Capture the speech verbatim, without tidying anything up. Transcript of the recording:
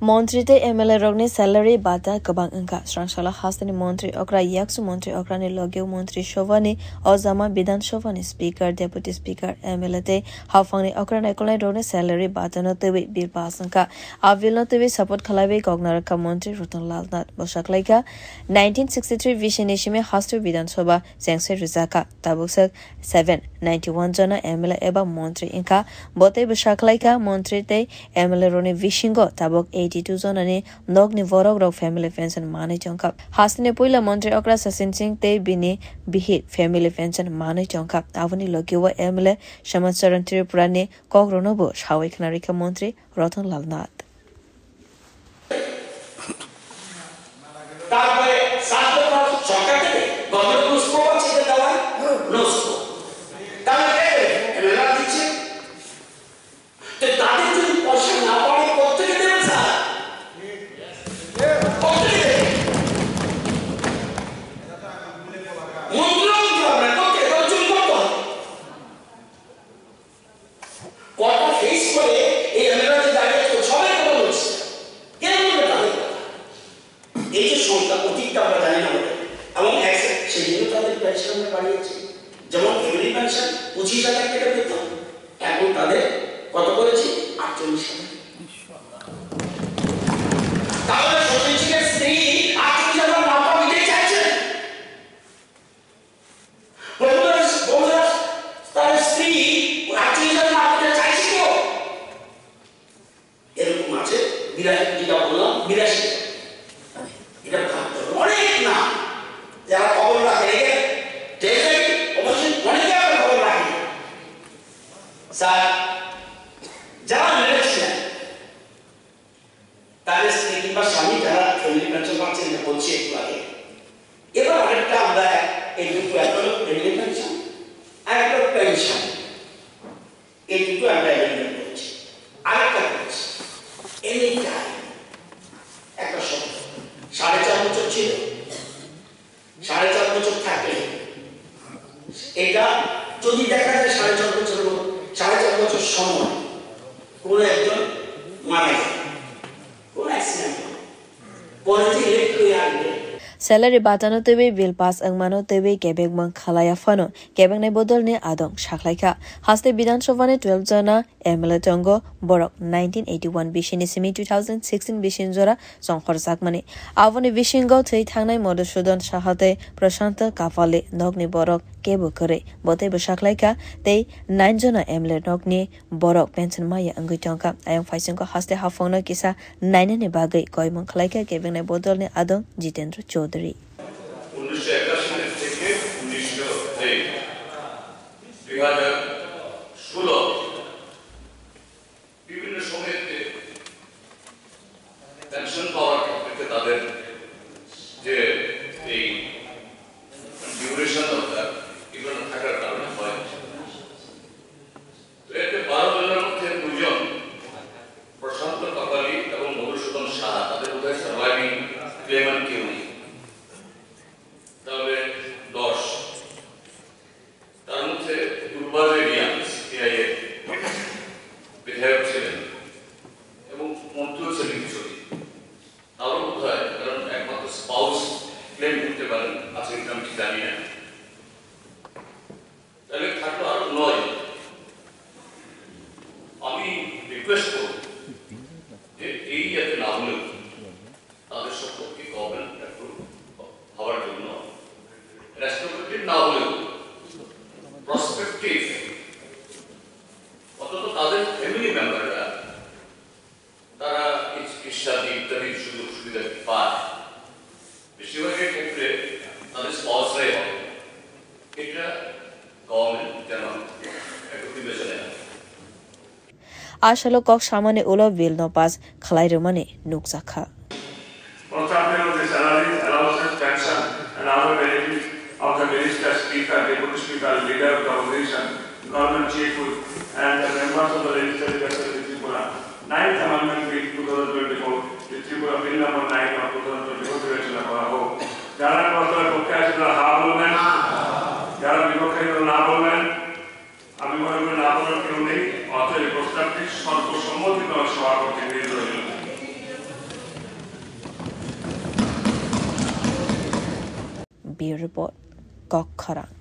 Montri tei M L A rokni salary bata kwbang wngkha. Srangsalo hasteni montri okra, yaksu montri okrani logio montri sobhani, ojama Bidhan Sobhani speaker, deputy speaker, M L A tei haphangni okra naikolnai rokni salary batano twiwi bill pass wngkha. A bill no twiwi support khlaiwi kok narwkha montri Ratan Lal Nath. Bo saklaikha, nineteen sixty-three bisi ni simi hasteo Bidhan Sobha chengsoi rwjakha. Tabuk swk seven ninety one jona M L A eba montri wngkha. Bo tei bwsa khlaikha, montri tei M L A rokni bisingo tabuk eighty two jonani nokni borok rok family pension manwi tongkha. Hasteni puila montri okra Sachin Singh tei bini bihik family pension manwi tongkha. Aboni logio M L A Samaj Charan Tripura ni kokrokno bo sawi khna rikha montri Ratan Lal Nath. তারপরে সাত দফা সরকার থেকে গভর্নমেন্ট কোনো স্কোপ আছে এটা দেওয়ার? No scope. তাহলে কে দেবে? এমএলএরা দিচ্ছে। তো তাদের যদি পয়সা না পারে, কোথেকে দেবে স্যার? কোথেকে দেবে? মন্ত্রীরাও দিতে পারবে না, কোথেকে? তাহলে চুরি করতে হবে। কত ফেস করে এই এমএলএরা যে দাঁড়িয়ে আছে, সবাই কথা বলছে। কে বলবে তাদের কথা? এই যে সংখ্যা, অতীতটা আমরা জানি না বলে, এবং এক সেদিনও তাদের পেনশন আমরা বাড়িয়েছি। যেমন ফ্যামিলি পেনশন পঁচিশ হাজার টাকা পেত, এখন তাদের কত করেছি? আটচল্লিশ হাজার। তাহলে সচিন সিংহের স্ত্রী আটচল্লিশ হাজার না পাওয়া নিজেই চাইছেন? প্রভুদাস, প্রভুদাস তার স্ত্রী আটচল্লিশ হাজার না পেতে চাইছে কেউ? এরকম আছে বিরাশি, যেটা বললাম, বিরাশি। এটা ভাবতে হবে। অনেক নাম, যারা খবর রাখে, এই যে ট্রেজারি, অবশ্যই অনেকে আমরা খবর রাখি। স্যার, যারা মেরেছিলেন, তাদের স্ত্রী কিংবা স্বামী যারা ফ্যামিলি পেনশন পাচ্ছেন, এটা বলছি একটু আগে। এবার আরেকটা আমরা এই দুটো, একটা হলো ফ্যামিলি পেনশন, আর একটা হলো পেনশন। এই দুটো আমরা অ্যামেন্ডমেন্ট করছি। আরেকটা করছি, এনি টাইম একটা শব্দ, সাড়ে চার বছর ছিল, সাড়ে চার বছর থাকে। এটা যদি দেখা যায় সাড়ে চার বছর হলো, সাড়ে চার বছর সময় কোনো একজন মারা যায়, কোনো অ্যাক্সিডেন্ট হয়, পরে যে ইলেক্ট হয়ে আসবে, Salary batano twiwi bill pass wngmano twiwi kebengmang khlaiya phano kebengni bodolni adong saklaikha. Haste Bidhan Sabhani twelve jona M L A tongo, borok nineteen eighty one bisini simi two thousand sixteen bisini jora chongkhorjakmani. Aboni bisingo thwi thangnai Madhusudan Saha tei Prashanta Kapali nokni borok kebo kwrwi. Bo teibo saklaikha tei nine jona M L A nokni borok pension maya wngwi tongkha. Ayang phaisingo haste haphangno kisa nainani bagwi koimung khlaikha kebengni bodolni adong Jitendra Chaudhary. উনিশশো একাশি থেকে উনিশশো, এই, দুই হাজার ষোলো বিভিন্ন সময়তে পেনশন পাওয়ার ক্ষেত্রে তাদের যে এই ডিউরেশন দরকার, এগুলো না থাকার কারণে হয়। তো এতে বারো জনের মধ্যে দুজন, প্রশান্ত কাপালি এবং মধুসূদন সাহা, তাদের বোধহয় সার্ভাইভিং ক্লেমেন্ট কেউ নেই। তাহলে দশ। তার মধ্যে দুর্বা রেডিয়ান সিআইএ বিধায়ক ছিলেন এবং মন্ত্রীও ছিলেন কিছুদিন। তারও বোধ হয়, কারণ একমাত্র স্পাউস ক্লেম করতে পারেন, আছে কিনা আমি ঠিক জানি না। তাহলে থাকলো আরো নয়। আমি রিকোয়েস্ট করব যে এই যাতে না হলেও তাদের সম্পর্কে গভর্নমেন্ট একটু ভাবার জন্য, রেট্রোস্পেক্টিভ না হলেও প্রসপেক্টিভ, অন্তত তাদের ফ্যামিলি মেম্বাররা, তারা এই চিকিৎসাদি ইত্যাদির সুযোগ সুবিধা পায়। বেশিরভাগের ক্ষেত্রে তাদের স্পাউসরাই হয়। এটা গভর্নমেন্ট যেন একটু বিবেচনায় রাখে। Asalo kok samani ulo bill no pass khlai rwmani nukjakha. Portion of the salaries, allowances, pension and other benefits of the minister, speaker, deputy speaker, leader of the opposition, government chief whip and the members of the legislative assembly Tripura. Ninth Amendment Bill two thousand twenty-four, the Tripura Bill number nine of two thousand twenty-four বিবেচনা করা হোক। যারা প্রস্তাবের পক্ষে আছে তারা হা বলবেন, যারা বিপক্ষে আছে তারা না বলবেন। আমি মনে করি না বলার কেউ নেই, অতএব এই প্রস্তাবটি সর্বসম্মতিক্রমে সভাপতি গৃহীত হইল। Bureau Report, Kok Khorang.